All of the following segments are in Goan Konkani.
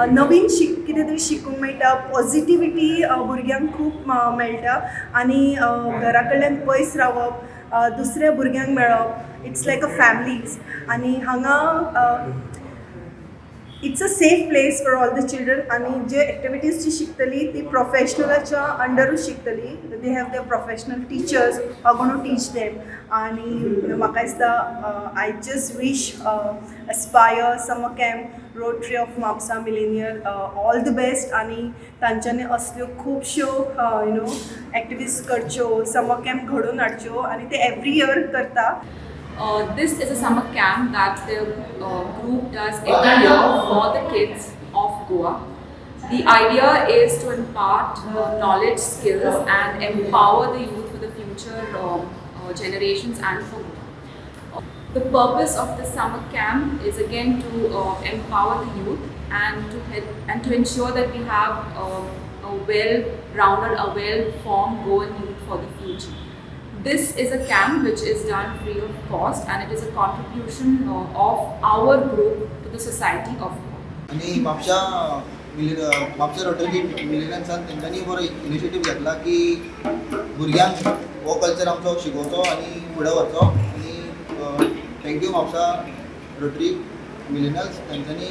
नवीन कितें तरी शिकूंक मेळटा. पॉजिटिविटी भुरग्यांक खूब मेळटा आनी घरा कडल्यान पयस रावप, दुसऱ्या भुरग्यांक मेळप, it's like a families. आनी हांगा it's a safe place for all the children. आनी जे एक्टिविटीज जी शिकतली ती प्रोफेशनलाच्या अंडरूच शिकतली. They have the professional teachers are gonna teach them. आनी म्हाका दिसता, I just wish Aspire Summer Camp, Rotary of Mapusa Millionaire all the best. आनी तांच्यांनी असल्यो खुबश्यो you know activities करच्यो, समर कॅम्प घडोवन हाडच्यो आनी ते एवरी इयर करता. This is a summer camp that the group does every year for the kids of Goa. The idea is to impart knowledge, skills, and empower the youth for the future generations and for Goa. The purpose of the summer camp is again to empower the youth and to help and to ensure that we have a well-rounded, a well-formed Goan youth for the future. This is a camp which is done free of cost and it is a contribution of our group to the society of Goa. आनी म्हापशा म्हापशा रोटरी मिलियन्सान तेंच्यांनी बरो इनिशिएटीव घेतला की भुरग्यांक हो कल्चर आमचो शिकोवचो आनी फुडें व्हरचो. आनी thank you Mapusa rotary मिलियनल्स, तेंच्यांनी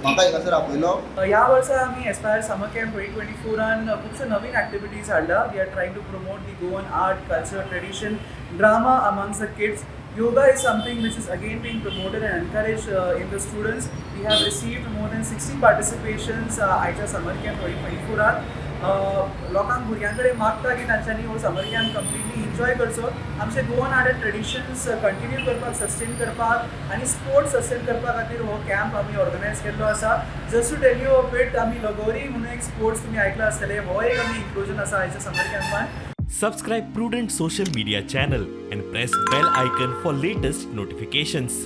म्हाका हांगासर आपयलो. ह्या वर्सा आमी एस्पायर समर कॅम्प 2024 खुबश्यो नवीन एक्टिविटीज हाडल्या. We are trying to promote the Goan art, culture, tradition, drama amongst the kids. Yoga is something which is again being promoted and encouraged in the students. We have received more than 60 participations आयच्या समर कॅम्प 2024 . लोकांक, भुरग्यां कडेन मागता की तांच्यांनी हो समर कॅम्प कंप्लिटली एन्जॉय करचो. आमचे Goan art and traditions continue करपाक, सस्टेन करपाक आनी स्पोर्ट्स सस्टेन करपा खातीर हो कॅम्प आमी ऑर्गनायज केल्लो आसा. Just to tell you a bit, आमी लगोरी म्हणून एक स्पोर्ट्स तुमी आयकला आसतलें, हो एक आमी इन्क्लुजन आसा आयच्या summer कॅम्पान. Subscribe Prudent Social Media channel and press bell icon for latest notifications.